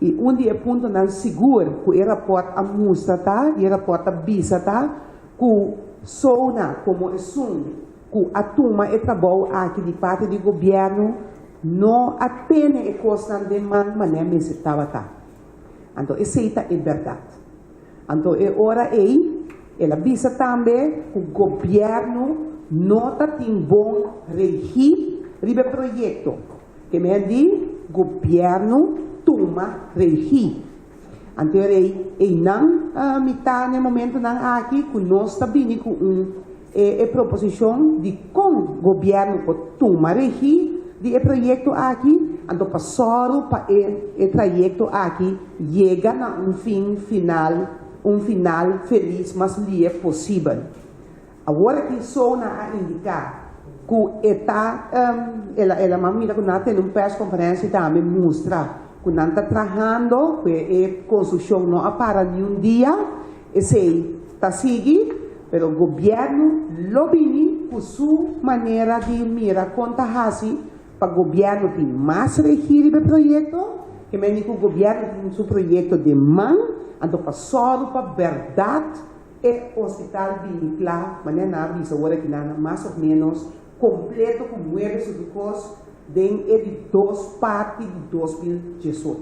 i un di e puntonan sigur ku e rapòrt a mustra ta i e rapòrt ta bisa ta ku SONA komo esun ku a tuma e trabou aki di parti di gobièrnu no a tene e kosnan den man manera mester tabata. Anto esei ta e bèrdat. Anto e ora ei el a bisa tambe ku gobièrnu no ta tin bon regí riba e proyekto. Ke men di gobièrnu tuma regí. Anto e ora ei einan mi ta na e momentunan aki ku nos ta bini ku un e proposishon di kon gobièrnu por tuma regí di e proyekto aki, anto pa sòru pa e e trayekto aki yega na un fin final, un final felis mas lie posibel. Awor aki Sona a indiká ku e ta el a el a mira ku nan a tene un pèrskonferensia tambe mustra ku nan ta trahando, ku e konstrukshon no a para niun dia, esei ta sigui, pero gobièrnu lo bini ku su manera di mira kon ta hasi pa gobièrnu tin mas regí riba e proyekto, ke mende ku gobièrnu tin su proyekto den man, anto pa sòru pa bèrdat e hospital bini kla, manera nan a bisa ora ki nan mas òf ménos kompleto ku muebles i tur kos den e di dos parti di 2018.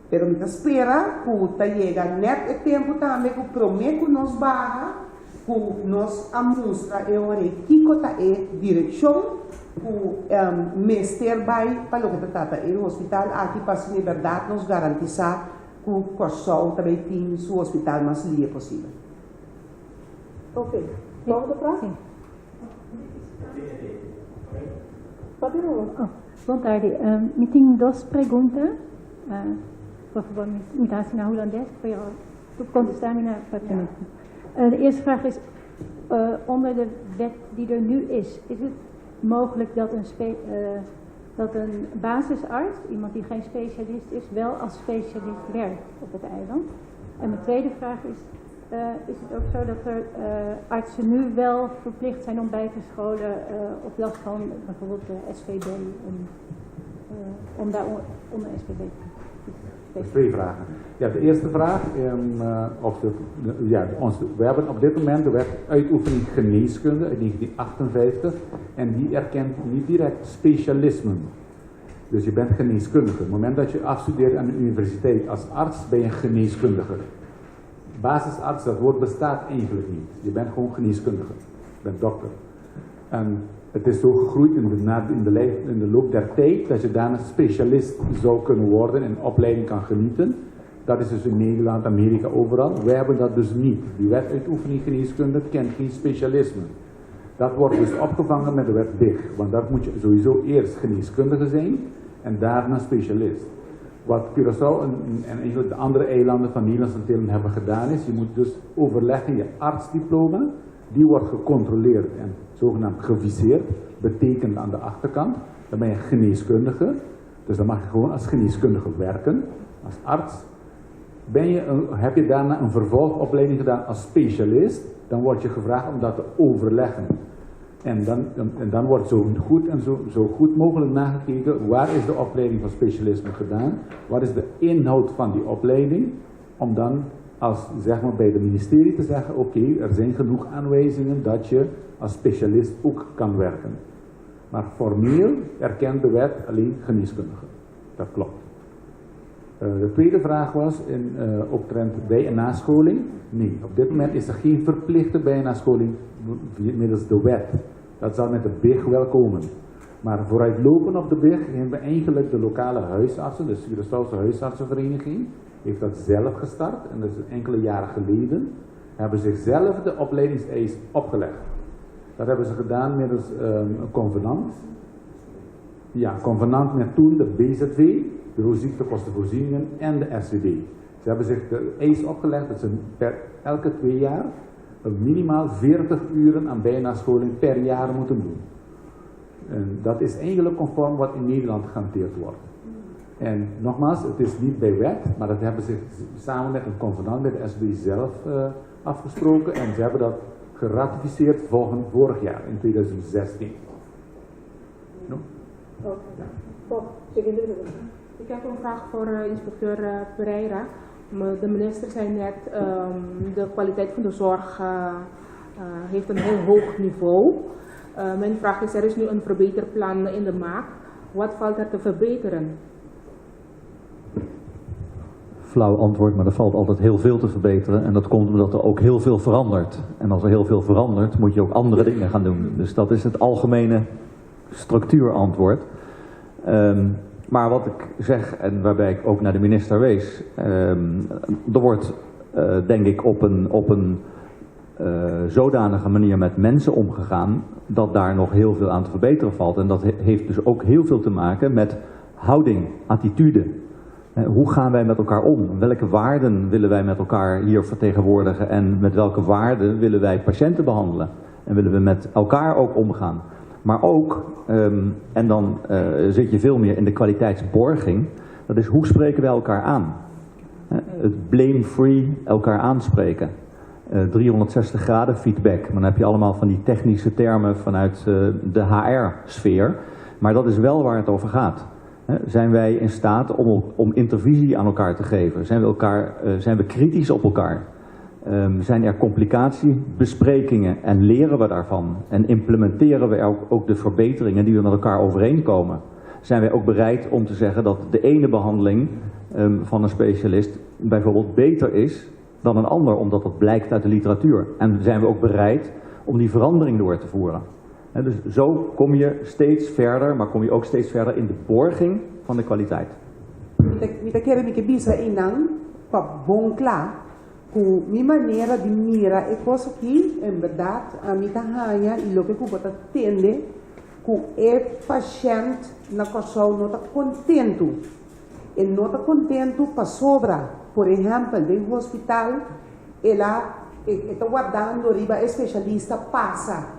Pero mi ta spera ku ta yega nèt e tempu tambe ku promé ku nos baha ku nos a mustra e ora ei kiko ta e direkshon ku mester bai pa loke ta trata e hospital aki pa asina e bèrdat nos garantisá ku Kòrsou ta bai tin su hospital mas lie posibel. Ok. Volgende vraag? Sí. Bon tardi. Mi tin dos pregunta. Por fabor, mi ta hasi na hulandes, pero kontestá mi na papiamento. De eerste vraag is, onder de wet die er nu is, is het mogelijk dat een, dat een basisarts, iemand die geen specialist is, wel als specialist werkt op het eiland? En mijn tweede vraag is, is het ook zo dat er artsen nu wel verplicht zijn om bij te scholen op last van bijvoorbeeld de SVB, om daar onder SVB te Twee vragen. Ja, de eerste vraag, of de, ja, ons, we hebben op dit moment de wet uitoefening geneeskunde uit 1958 en die erkent niet direct specialismen. Dus je bent geneeskundige. Op het moment dat je afstudeert aan de universiteit als arts, ben je geneeskundige. Basisarts, dat woord bestaat eigenlijk niet. Je bent gewoon geneeskundige. Je bent dokter. En het is zo gegroeid in de loop der tijd dat je daarna specialist zou kunnen worden en opleiding kan genieten. Dat is dus in Nederland, Amerika, overal. Wij hebben dat dus niet. Die wet uitoefening geneeskunde kent geen specialisme. Dat wordt dus opgevangen met de wet BIG. Want dat moet je sowieso eerst geneeskundige zijn en daarna specialist. Wat Curaçao en eigenlijk de andere eilanden van Nederlandse Antillen hebben gedaan is, je moet dus overleggen je artsdiploma, die wordt gecontroleerd en zogenaamd geviseerd, betekent aan de achterkant. Dan ben je geneeskundige, dus dan mag je gewoon als geneeskundige werken, als arts. Heb je daarna een vervolgopleiding gedaan als specialist, dan word je gevraagd om dat te overleggen. En dan wordt zo goed en zo goed mogelijk nagekeken waar is de opleiding van specialisme gedaan, wat is de inhoud van die opleiding, om dan als, zeg maar, bij de ministerie te zeggen, oké, er zijn genoeg aanwijzingen dat je als specialist ook kan werken. Maar formeel erkent de wet alleen geneeskundigen. Dat klopt. De tweede vraag was omtrent bij- en nascholing. Nee, op dit moment is er geen verplichte bij- en nascholing middels de wet. Dat zal met de BIG wel komen. Maar vooruitlopen op de BIG hebben eigenlijk de lokale huisartsen, de Curaçaose Huisartsenvereniging, heeft dat zelf gestart. En dat is enkele jaren geleden. Hebben zichzelf de opleidingseis opgelegd. Dat hebben ze gedaan middels een convenant. Ja, convenant met toen de BZV, Bureau Ziektekostenvoorzieningen en de SVB. Ze hebben zich de eis opgelegd dat ze per elke 2 jaar minimaal 40 uren aan bij- per jaar moeten doen. En dat is eigenlijk conform wat in Nederland gehanteerd wordt. En nogmaals, het is niet bij wet, maar dat hebben ze samen met een convenant met de SVB zelf afgesproken. En ze hebben dat geratificeerd volgend vorig jaar, in 2016. No? Oké. Bob, siguiente pregunta. Ik heb een vraag voor inspecteur Pereira. De minister zei net, de kwaliteit van de zorg heeft een heel hoog niveau. Mijn vraag is, er is nu een verbeterplan in de maak. Wat valt er te verbeteren? Flauw antwoord, maar er valt altijd heel veel te verbeteren. En dat komt omdat er ook heel veel verandert. En als er heel veel verandert, moet je ook andere dingen gaan doen. Dus dat is het algemene structuurantwoord. Maar wat ik zeg, en waarbij ik ook naar de minister wees, er wordt denk ik op een zodanige manier met mensen omgegaan dat daar nog heel veel aan te verbeteren valt. En dat heeft dus ook heel veel te maken met houding, attitude. Hoe gaan wij met elkaar om? Welke waarden willen wij met elkaar hier vertegenwoordigen? En met welke waarden willen wij patiënten behandelen? En willen we met elkaar ook omgaan? Maar ook, en dan zit je veel meer in de kwaliteitsborging, dat is hoe spreken wij elkaar aan? Het blame-free elkaar aanspreken. 360 graden feedback. Maar dan heb je allemaal van die technische termen vanuit de HR-sfeer. Maar dat is wel waar het over gaat. Zijn wij in staat om intervisie aan elkaar te geven? Zijn we kritisch op elkaar? Zijn er complicatiebesprekingen en leren we daarvan? En implementeren we ook de verbeteringen die we met elkaar overeenkomen? Zijn wij ook bereid om te zeggen dat de ene behandeling van een specialist bijvoorbeeld beter is dan een ander, omdat dat blijkt uit de literatuur? En zijn we ook bereid om die verandering door te voeren? Dus zo kom je steeds verder, maar kom je ook steeds verder in de borging van de kwaliteit. Mi ta kere mi ke bisa einan pa bon kla ku mi manera di mira e kos aki, en berdat, ami ta haña i loke ku bo ta tende ku e pashènt na Kòrsou no ta kontentu. E no ta kontentu pasobra. Por ehèmpel, den hospital, el ta wardando riba spesialista pasa.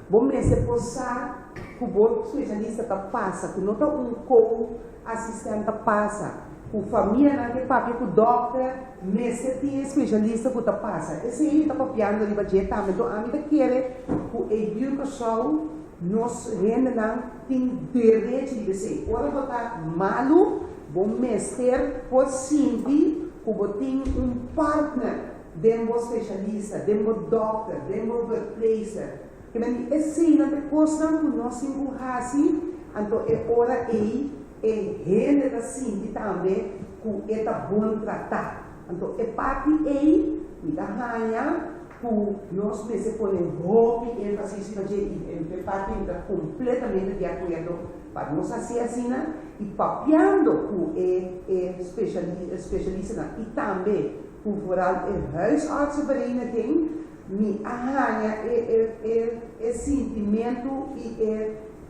Bo mester por sa ku bo spesialista ta pasa, ku no ta un ko-asistente pasa. Ku famianan ke papia ku dòkter, mester tin spesialista ku ta pasa. Esei ta papiando riba dje tambe. Anto, ami ta kere ku e yu Kòrsou, nos hendenan tin derecho di esei. Ora bo ta malu, bo mester por sinti ku bo tin un partner den bo spesialista, den bo dòkter, den bo verpleegster. Ke men esei nan ta kosnan ku nos tin ku hasi, anto e ora ei e hende ta sinti tambe ku e ta bon tratá. Anto e parti ei, mi ta haña ku nos mester pone hopi énfasis pa dje i e parti mi ta kompletamente di akuerdo pa nos hasi asina i papiando ku e spesialistanan i tambe ku vooral e huisartsenvereniging, mi a haña e sentimentu i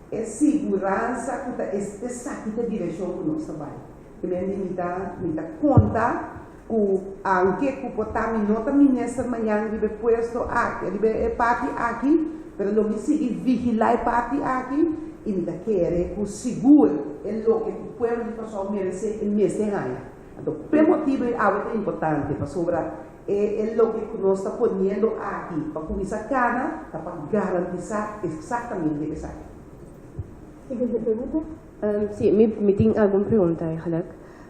e seguransa ku ta esaki ta direkshon ku nos ta bai. Ke men di mi ta mi ta konta ku aunke ku por ta mi no ta minister mañan riba e puesto aki, riba e parti aki, pero lo mi sigui vigilá e parti aki i mi ta kere ku sigur e loke ku pueblo di Kòrsou meresé e mester haña. Anto p'e motibu ei awe ta importante pasobra e e loke ku nos ta poniendo aki pa kuminsá kana ta pa garantisá eksaktamente esaki. Siguiente pregunta. Sí, mi mi tin algun pregunta eigenlijk.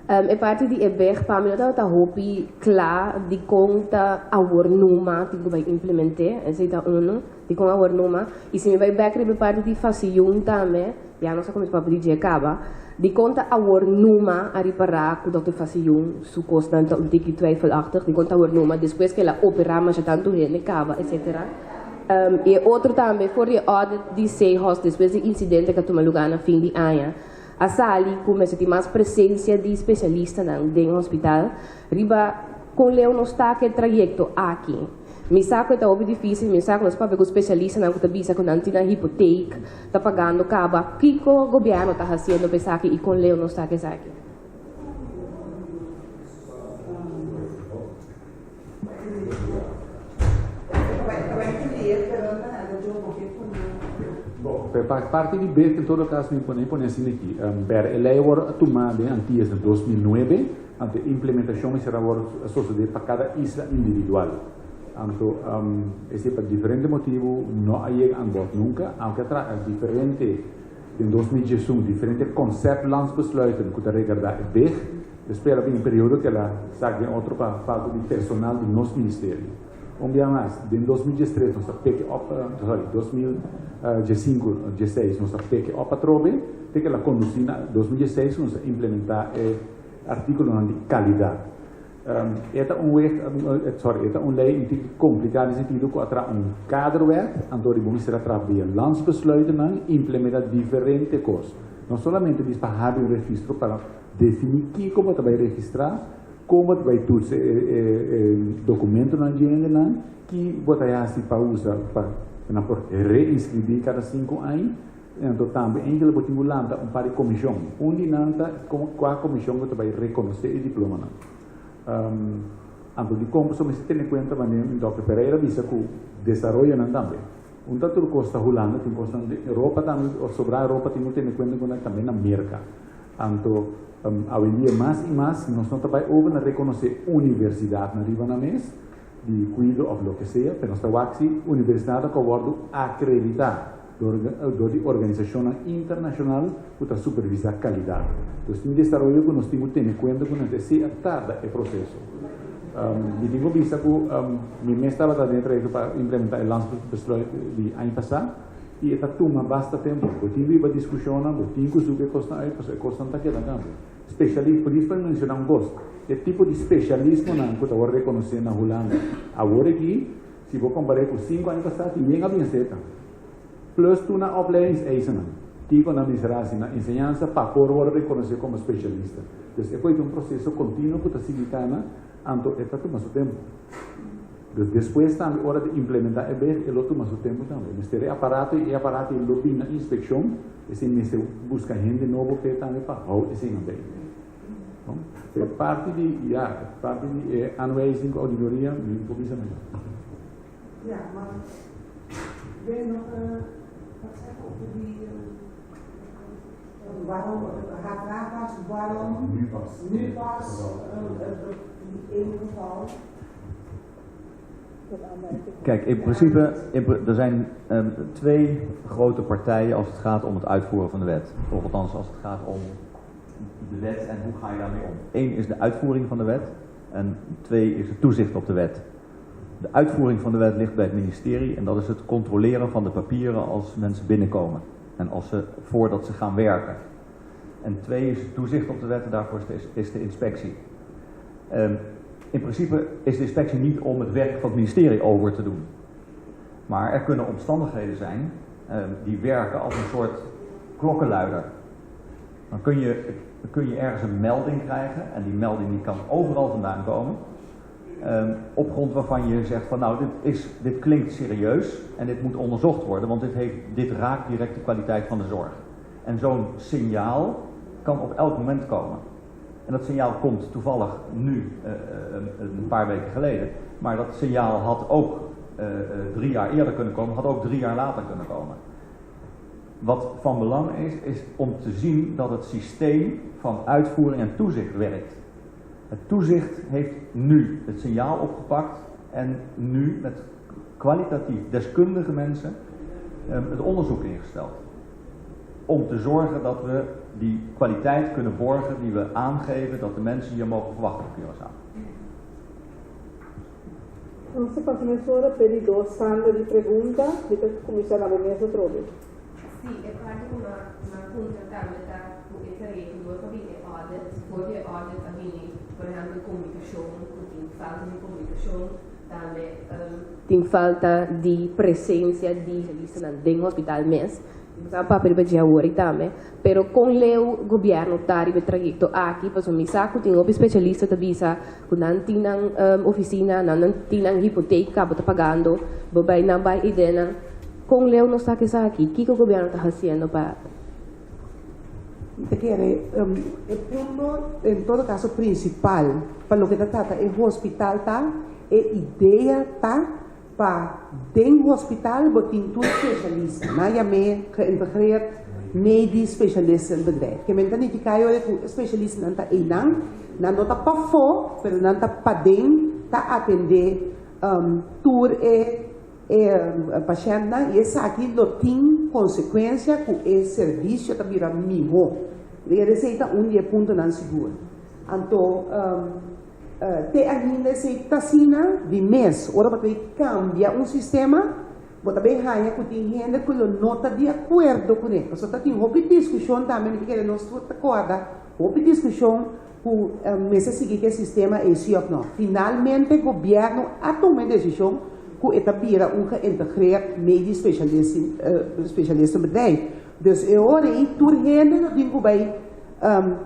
E parti di e beg pa mi no tabata hopi kla dikon ta awor numa tin ku bai implement'é, esei ta unu, dikon awor numa. I si mi bai bèk riba e parti di Fasiyun tambe, ya nos a kuminsá papia di dje kaba, dikon ta awor numa a ripará ku dòkter Fasiyun su kosnan ta un tiki twijfelachtig, dikon ta awor numa despues ku el a operá masha tantu hende kaba, etsetera. I e otro tambe for di e audit di Sehos despues di insidente ku a tuma lugá na fin di aña, a sali ku mester tin mas presensia di spesialistanan den hospital riba kon leu nos ta ku e trayekto aki. Mi sa ku e ta hopi difísil, mi sa ku nos papia ku spesialistanan ku ta bisa ku nan tin nan hipotek ta pagando kaba. Kiko gobièrnu ta hasiendo pa esaki i kon leu nos ta ku esaki? Bo, per parti di bed en todo caso mi pone pone asina aki. Ber e ley a worde tuma den Antillas na 2009, anto e implementacion mester a worde sosode pa cada isla individual. Anto esey pa diferente motibo no a yega aan bod nunca, aunke a traha diferente den 2011 diferente concept-landsbesluiten cu ta regarda e beg. Despues el a bin un periodo ku el a sak den otro pa falta di personal di nos ministerio. Un bia mas, den 2013 nos a peke op, sorry, 2015, dieseis nos a peke op atrobe, te ku el a kondusí na 2016 ku nos a implementá e artíkulonan di kalidat. E ta un weg, sorry, e ta un lei un tiki kompliká den sentido ku a traha un kaderwet, anto riba mester a traha via landsbesluitennan implementá diferente kos. No solamente dis pa habri un registro para Definí kiko bo ta bai registrá, kon bo ta bai tutsa e dokumentonan dje hendenan, ki bo ta hasi pa usa pa nan por reinskribí kada sinku aña. Anto tambe enkele bo tin ku lanta un par di komishon. Un di nan ta kua komishon ku ta bai rekonosé e diplomanan. Anto dikon pasobra mester tene kuenta manera dòkter Pereira bisa ku desaroyonan tambe. Un ta tur kos ta Hulanda, tin kosnan den Europa tambe, sobrá Europa tin ku tene kuenta ku nan tambe na Merka. Anto, awendia mas i mas nos no ta bai over na rekonosé universidatnan riba nan mes, di kuido òf loke sea, pero nos ta wak si universidatnan ku a wòrdu akreditá dor dor di organisashonnan internashonal ku ta supervisá kalidat. Dus tin desaroyo ku nos tin ku tene kuenta ku nan ta esei a tarda e proseso. Mi tin ku bisa ku mi mes tabata den e trayekto pa implementá e landsbesluit di aña pasá. I e ta tuma basta tempu. Bo tin riba diskushonnan, bo tin ku zoek e kosnan uit, pasobra e kosnan ta keda kambia. Spesialismo, por pa menshoná un kos, e tipo di spesialismonan ku ta wòrdu rekonosé na Hulanda awor aki, si bo kompar'é ku sinku aña pasá, tin bien a bin seta. Plus tur nan opleidingseisen-nan, kiko nan mester hasi na enseñansa pa por wòrdu rekonosé komo spesialista. Dus e por ta un proseso kontinuo ku ta sigui kana, anto e ta tuma su tempu. Dus despues tambe ora di implementa e bes e lo tuma su tempu tambe. Mester e aparato y e aparato y lo bin na inspeccion, esey mester busca hende nobo p'e tambe pa hou eseynan bay. No? E parti di, ya, e parti di e aanwijzing cu auditoria mi no por bisa mashá. Ja, maar wil je nog wat zeggen over die, waarom, haar vraag was waarom nu pas, nu pas die ene geval? Kijk, in principe, er zijn twee grote partijen als het gaat om het uitvoeren van de wet. Of althans als het gaat om de wet en hoe ga je daarmee om. Eén is de uitvoering van de wet en twee is het toezicht op de wet. De uitvoering van de wet ligt bij het ministerie en dat is het controleren van de papieren als mensen binnenkomen. En als ze, voordat ze gaan werken. En twee is het toezicht op de wet en daarvoor is de inspectie. In principe is de inspectie niet om het werk van het ministerie over te doen. Maar er kunnen omstandigheden zijn die werken als een soort klokkenluider. Dan kun je ergens een melding krijgen en die melding die kan overal vandaan komen. Op grond waarvan je zegt van nou, dit klinkt serieus en dit moet onderzocht worden, want dit raakt direct de kwaliteit van de zorg. En zo'n signaal kan op elk moment komen. En dat signaal komt toevallig nu, een paar weken geleden. Maar dat signaal had ook 3 jaar eerder kunnen komen, had ook 3 jaar later kunnen komen. Wat van belang is, is om te zien dat het systeem van uitvoering en toezicht werkt. Het toezicht heeft nu het signaal opgepakt en nu met kwalitatief deskundige mensen het onderzoek ingesteld. Om te zorgen dat we die kwaliteit kunnen borgen die we aangeven dat de mensen hier mogen verwachten op Curaçao. Nos ta pasa awor pa e dos tanda di pregunta, mi ta kuminsá na mes atrobe. Si, e parti ku m'a puntra tambe ta ku e trayekto dor pa bin e audit, for di audit a bini, por ehèmpel, komunikashon, ku tin falta di komunikashon, tambe tin falta di presensia di spesialistanan den hospital mes. Sa papel ba awor tambe, pero kon leu gobièrnu ta riba e trayekto aki, paso mi sa ku tin hopi spesialista ta bisa ku nan tin nan ofisina, nan tin nan hipotek ku ta pagando, bo bai nan bai idena. Kon leu nos ta aki, kiko gobièrnu ta hasiendo pa Te kere, e punto, en todo kaso, prinsipal, pa loke ta trata e hospital ta, e idea ta pa den hospital bo tin tur spesialista, nan yam'é geïntegreerd medisch specialistenbedrijf. Ke men ta nifiká ku spesialistanan ta einan, nan no ta pafó, pero nan ta paden ta atendé tur e pashèntnan i esaki lo tin konsekuensia ku e servisio ta bira mihó. I esei ta un di e puntonan sigur. Anto, te ainda esei ta asina di mes, ora bo kambia un sistema, bo tambe haña ku tin hende ku no ta di akuerdo kuné. Pasobra tin hopi diskushon tambe, mi ke nos ta kòrda, hopi diskushon ku mester sigui ku e sistema ei sí òf no. Finalmente, gobièrnu a tuma e desishon ku e ta bira un geïntegreerd medisch specialistenbedrijf. Dus e ora ei tur hende lo tin ku bai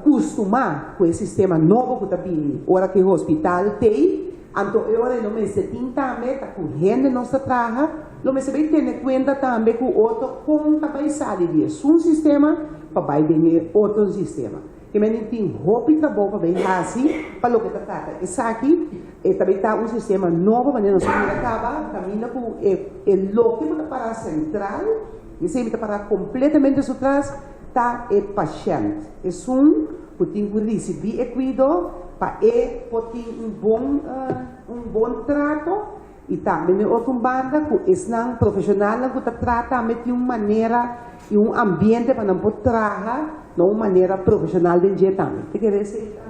kustumá ku e sistema nobo ku ta bini. Ora ku hospital tei, anto e ora lo mester tin tambe, ta ku hende nos ta traha, lo mester bai tene kuenta tambe ku otro kon ta bai sali di un sistema pa bai den otro sistema. Ke men tin hopi trabou pa bai hasi pa loke ta trata. Esaki e tambe ta un sistema nobo, manera nos mira kaba, kaminda ku e loke ta para sentral, i esei ta para kompletamente su tras, ta e pashènt. Esun ku tin ku risibí e kuido pa e por tin un bon trato i tambe na otro banda ku esnan profeshonal ku ta trata di un manera i un ambiente pa nan por traha na un manera profeshonal den dje tambe. Ke ke esei?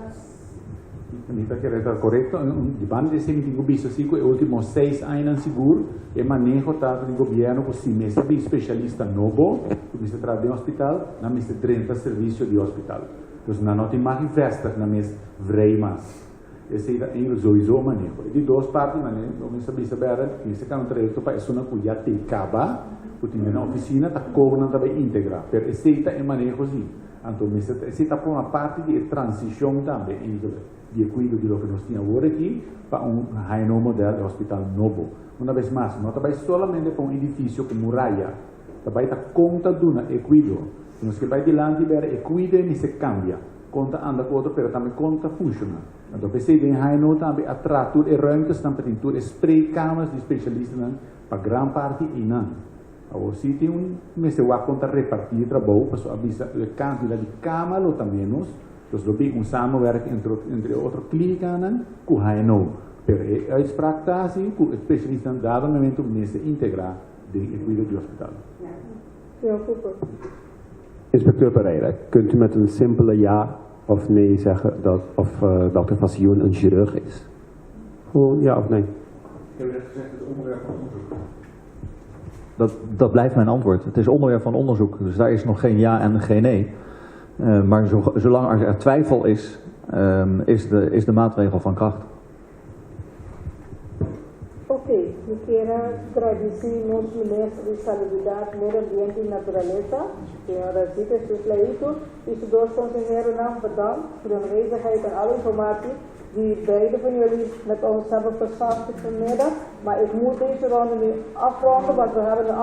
Mi ta kere ta korekto, di banda di esei mi tin ku bisa ku e último 6 añanan sigur, e maneho ta di gobièrnu ku si mester bin spesialista nobo, ku mester traha den hospital, nan mester drenta servisio di hospital. Dus nan no tin mag vestig nan mes vrij mas. Esei ta eigenlijk sowieso maneho. E di dos parti maneho, mi sa bisa bera, mester kana un trayekto pa esunnan ku ya tin kaba, ku tin na ofisina, ta kon nan ta bai integrá. Pero esei ta e maneho si. Anto, esei ta forma parti di transishon tambe, eigenlijk, di kuido di loke nos tin awor aki, pa un HNO model di hospital nobo. Un bes mas, no ta bai solamente pa un edifisio ku muraya, ta bai ta kon ta duna e kuido. Nos ke bai dilanti bera e kuido mester kambia. Kon ta anda ku otro, pero tambe kon ta funshoná. Anto, p'esei den HNO tambe a traha tur e ruimtes, tambe tin tur e spreekkamers di spesialistanan pa gran parti einan. Awor si tin un mester wak kon ta repartí trabou, paso a bisa e kantidat di kama lo ta menos, dus lo bin un samenwerking entre otro klínikanan ku HNO. Pero e uitspraak ta asina ku e spesialistanan dado momento mester integrá den e kuido di hospital. Señor Cooper. Inspecteur Pereira, kunt u met een simpele ja of nee zeggen dat of dokter Fasioen een chirurg is? Gewoon ja of nee? Ik heb net gezegd, het onderwerp van onderzoek. Dat blijft mijn antwoord. Het is onderwerp van onderzoek, dus daar is nog geen ja en geen nee. Maar zolang er twijfel is, is de maatregel van kracht. Ok, mi ke gradisí nos minister di Salubridat, Medio Ambiente i Naturalesa, señora Zita Leito, i su dos konseheronan, bedankt voor de aanwezigheid en alle informatie die beide van jullie met ons hebben verschaft vanmiddag. Maar ik moet deze ronde nu afronden, want we hebben een